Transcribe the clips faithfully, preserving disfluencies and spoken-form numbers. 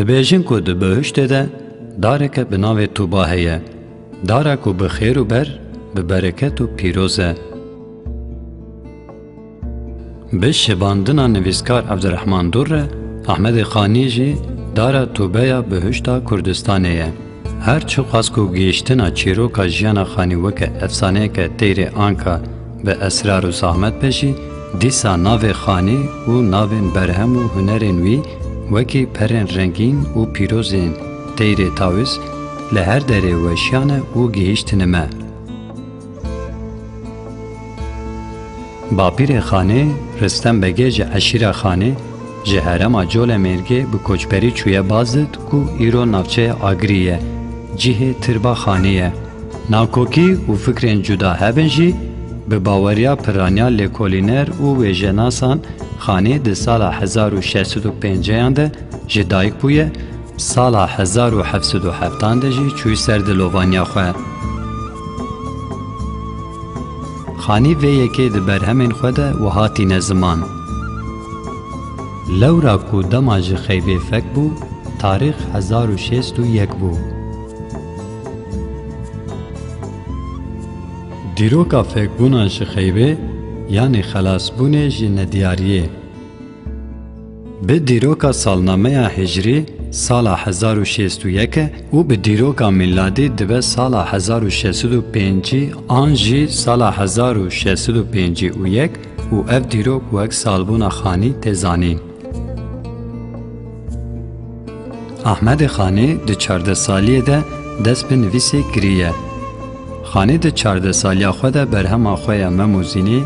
Bêjin ku di bihiştê de dareke bi navê Tûba heye. Dara ku bi xêr û ber, bi bereket û pîroz e. Bi şibandina nivîskar Evdirehman Dûr re, Ehmedê Xanî jî dara Tûbeya bihişta Kurdistanê ye. Her çiqas ku gihîştina çîroka jiyana Xanî weke efsaneyeke teyrê anka bi esrar û zehmet be jî, dîsa navê Xanî û navên berhem û hunerên wî wekî perên rengîn û pîrozên teyrê tawîz li her derê weşiyane û gihîştine me. Bapîrê Xanê, Ristem Begê ji eşîra Xanê, ji herêma Colemêrgê bi koçberî çûye Bazid ku îro navçeya Agirî ye, cihê Tirba Xanê ye. Nakokî û fikrên cuda hebin jî, bi baweriya piraniya lêkolîner û wêjenasan Xanê di sala hezar û şeş sed û pêncî yan de ji dayik bûye, sala hezar û heft sed û heftan de jî çûyî ser dilovaniya xwe. Xanî vê yekê di berhemên xwe de wiha tîne ziman. Lewra ku dema ji xeybê fek bû, tarîx hezar û şêst û yek bû. Dîroka fekbûna ji xeybê, yanî xelasbûnê ji nediyariyê. Bi dîroka salnameya hicrî sala hezar û şêst û yek e û bi dîroka mîladî dibe sala hezar û şeş sed û pêncî an jî sala hezar û şeş sed û pêncî û yek û ev dîrok wek salbûna Xanî tê zanîn. Ehmedê Xanî di çardeh saliyê de dest bi nivîsê kiriye. Xanî di çardeh saliya xwe de berhema xwe ya Mem û Zînê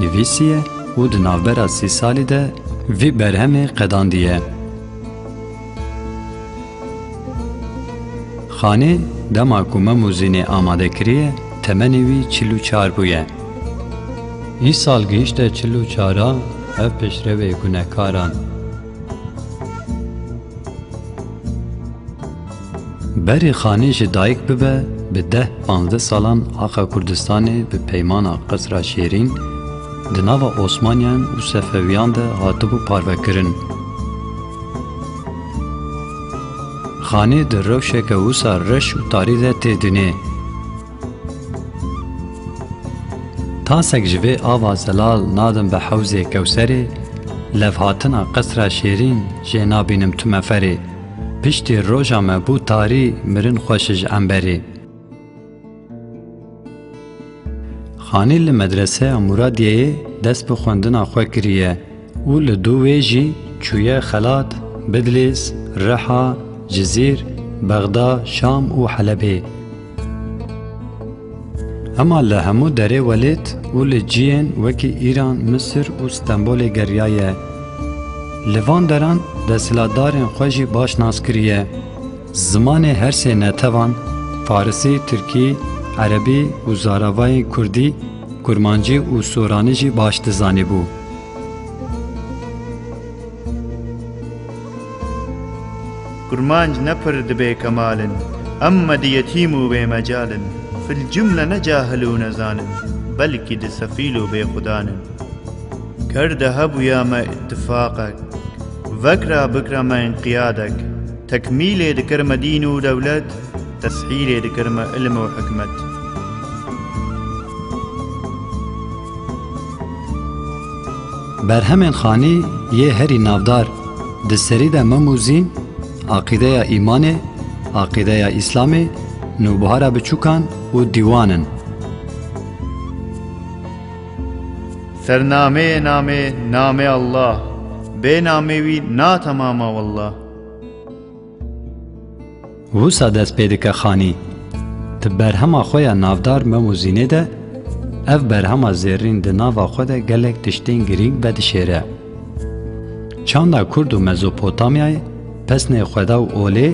nivîsiye û di navbera sî salî de vî berhemê qedandiye. Xanî dema ku Mem û Zînê amade kiriye, temenê wî çil û çar bûye. Îsal gihîşte çil û çar a, ev pêşrevê gunekaran. Berî Xanî ji dayik bibe, bi deh panzdeh salan Axa Kurdistanê bi peymana Qesra Şêrîn di nava Osmaniyan û Sefewiyan de hatibû parvekirin. Xanî di rewşeke wisa reş û tarî de tê dinê. Tasek ji vê ava zelal nadim bi hewzê Kewserê, levhatina Qesra Şêrîn jê nabînim tu meferê. Piştî roja me bû tarî, mirin xweş ji emberê. Xanî li medreseya Muradiyeyê dest bi xwendina xwe kiriye û li dû wê jî çûye xelat, Bidlîs, Riha, Cizîr, Bexda, Şam û Helebê. Hema li hemû derê welêt û li ciyên wekî Îran, Misir û Stenbolê geriyaye. Li van deran desthilatdarên xwe jî baş nas kiriye. Zimanê her sê netevan, farisî, tirkî, erebî û zaravayên kurdî, kurmancî û soranî jî baş dizanîbû. Kurmanc ne pir di bêkemal in, em me di yetîm û bêmecal in. Fil cimle ne cahil û nezan in, belkî di sefîl û bêxudan in. Ker de hebûya me îttifaqek, vekra bikra me înqiyadek, tekmîlê dikir me dîn û dewlet, teshîlê dikir me ilm û hikmet. Berhemên Xanî yê herî navdar di serî de Mem û Zîn, Aqîdeya Îmanê, Aqîdeya Îslamê, Nûbihara Biçûkan û Dîwan in. Sernameyê namê, namê Allah, bê namê wî natemama wallah. Wisa dest pê dike Xanî. Di berhema xwe ya navdar Mem û Zînê de, ev berhema zêrîn di nava xwe de gelek tiştên girîng vedişêre. Çanda Kurd û Mezopotamyayê, pesnê Xweda û Olê,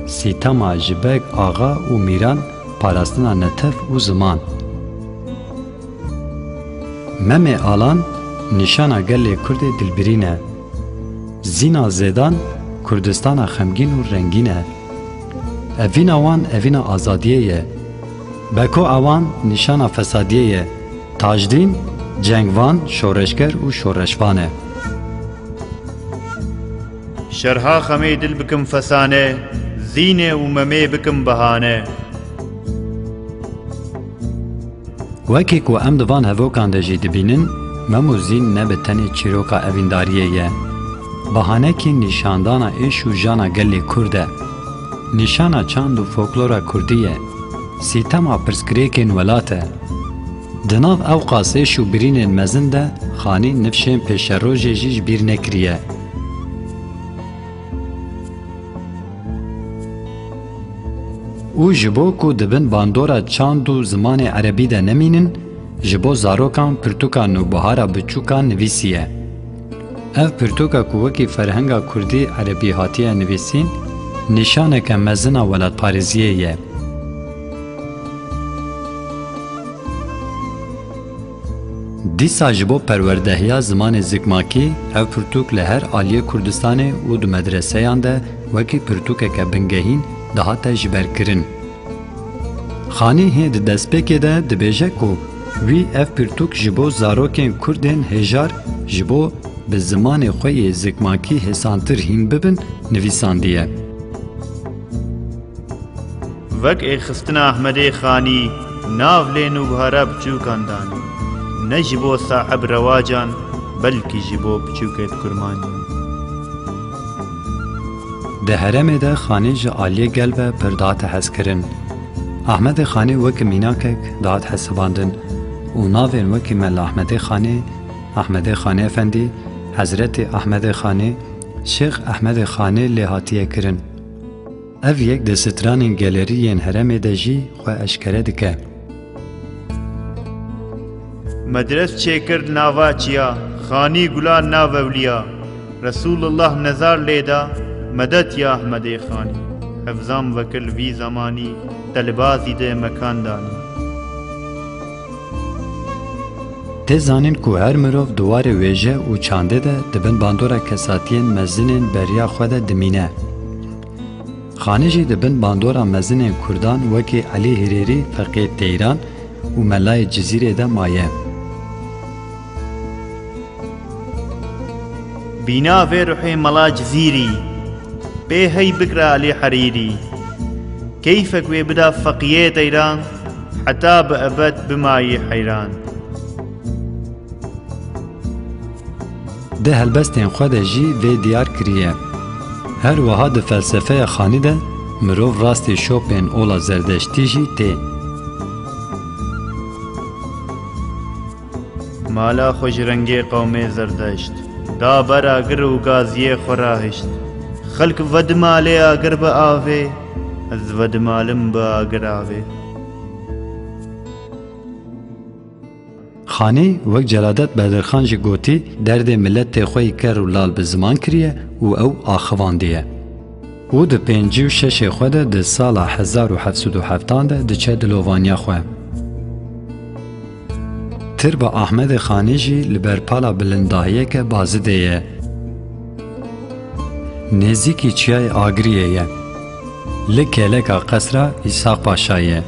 sîtema ji beg, axa û mîran, parastina netev û ziman. Memê Alan nîşana gelê Kurdê dilbirîn e. Zîna Zêdan Kurdistana xemgîn û rengîn e. Evîna wan evîna azadiyê ye. Beko ewan nîşana fesadiyê ye. Tajdîn cengvan, şoreşger û şoreşvan e. Şerha xemê dil bikim fesane, zînê û memê bikim behane. Wekî ku em di van hevokan de jî dibînin, mem û zîn ne bi tenê çîroka evîndariyê ye. Bahanekî nîşandana êş û jana gelê Kurd e. Nîşana çand û folklora Kurdî ye. Sîtema pirsgirêkên welat e. Di nav ewqas êş û birînên mezin de Xanî nifşên pêşerojê jî ji bîr nekiriye. Û ji bo ku di bin bandora çand û zimanê erebî de nemînin, ji bo zarokan pirtûka Nûbihara Biçûkan nivîsiye. Ev pirtûka ku wekî ferhenga kurdî erebî hatiye nivîsîn, nîşaneke mezin a welatparêziyê ye. Dîsa ji bo perwerdehiya zimanê zikmakî, ev pirtûk li her aliyê Kurdistanê û di medreseyan de wekî pirtûkeke bingehîn dihate jiberkirin. Xanî hê di destpêkê de dibêje ku wî ev pirtûk ji bo zarokên Kurdên hêjar ji bo bi zimanê xwe yê zikmakî hêsantir hîn bibin, nivîsandiye. Vek êxistina Ahmedê Xanî nav lê Nûbihara Biçûkan danî, ne ji bo sahib rewacan, belkî ji bo piçûkêt kurmancî. Di herêmê de Xanî ji aliyê gel ve pir dihate hezkirin. Ahmedê Xanî wekî mînakek dihat hesibandin û navên wekî Mela Ahmedê Xanî, Ahmedê Xanî Efendî, Hezretî Ahmedê Xanî, Şêx Ehmedê Xanî lê hatiye kirin. Ev yek di stranên gelêrî yên herêmê de jî xwe eşkere dike. Medres çêkir nava çiya, Xanî Gulan nav ewliya. Resûlullah nezar lê da, medet ya Ehmedê Xanî. Hevzan vekil vî zemanî, te li bazî de mekan danî. Tê zanîn ku her mirov di warê wêje û çandê de di bin bandora kesatiyên mezinên beriya xwe de dimîne. Xanî jî di bin bandora mezinên Kurdan wekî Elî Hirêrî Feqiyê Teyran û Melayê Cizîrê de maye. Bîna vê ruhê Mela Cizîrî, pê hey bikira Elî Herîrî. Keyfek wê bida Feqiyê Teyran, heta bi ebed bimayî heyran. Di helbestên xwe de jî vê diyar kiriye. Her wiha di felsefeya Xanî de mirov rastî şopên ola Zerdeştî jî tê. Mala xwe ji rengê qewmê Zerdeşt da ber agir û gaziyê xwe rahişt. Xelk vedimalê agir bi avê, ez vedimalim bi agir avê. Xanî wek Celadet Bedirxan jî gotî, derdê miletê xwe yî ker û lal bi ziman kiriye û ew axivandiye. Û di pêncî û şeşê xwe de di sala hezar û heft sed û heftan de diçe dilovaniya xwe. Tirba Ahmedê Xanî jî li ber pala bilindahiyeke Bazidê ye. Nêzîkî çiyayê Agiriyê ye. Li kêleka qesra Îshaq Paşa ye.